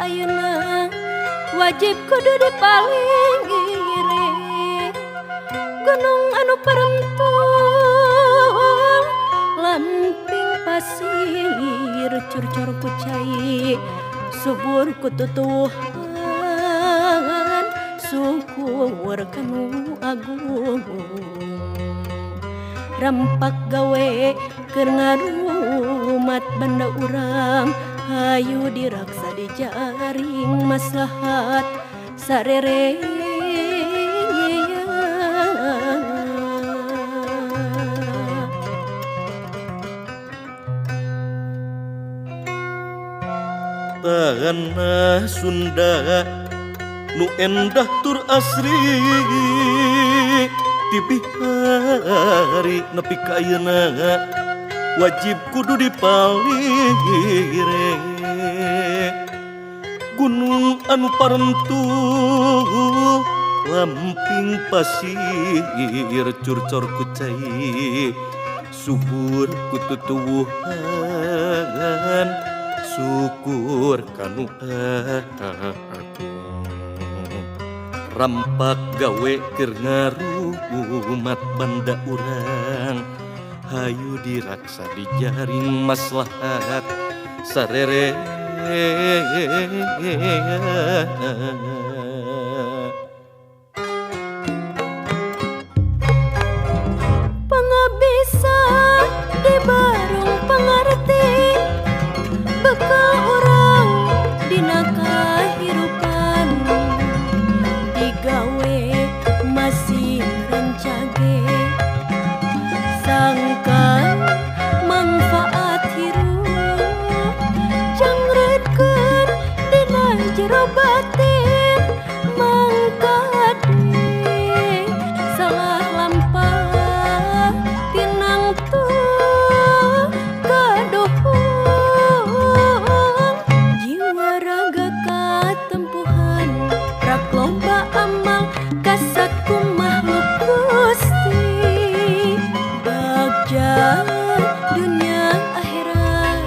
ka ayeuna wajib kudu dipalingire. Gunung anu parentul lamping pasir curcor ku cai subur ku tutuwuhan syukur kanu agung. Rampak gawe keur ngarumat banda urang hayu diraksa dijaring maslahat sarere. Tanah Sunda nu endah tur asri tibihari nepi ka ayeuna wajib kudu dipalire. Gunung anu parentul lamping pasir curcor ku cai subur ku tutuwuhan syukur kanu agung. Rampak gawe keur ngarumat banda urang hayu diraksa dijaring maslahat sarere. Pangabisa di barung pangarti bekal urang dina kahirupan digawe masih rancage sangkan manfaat hirup jangreutkeun dina jero batin mangkade salah lampah tinang tu kaduhung jiwa raga katempuhan rak loba amal kasaku makhluk Gusti bagja dunia akhirat.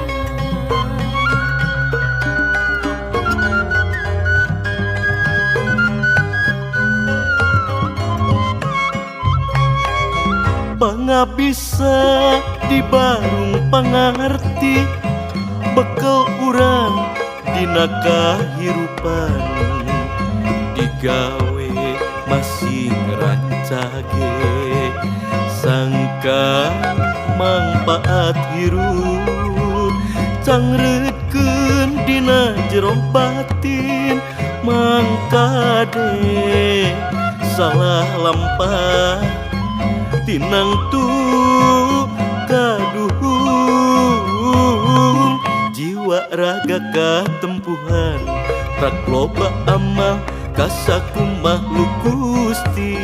Pangabisa di barung pangarti bekal urang dina kahirupan digawe masing rancage sangka mangpaat hirup cangreutkeun dina jero batin mangkade salah lampah tinang tu kaduhung jiwa raga katempuhan rak loba amal kasaku makhluk Gusti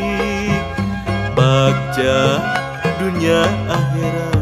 bagja dunia akhirat.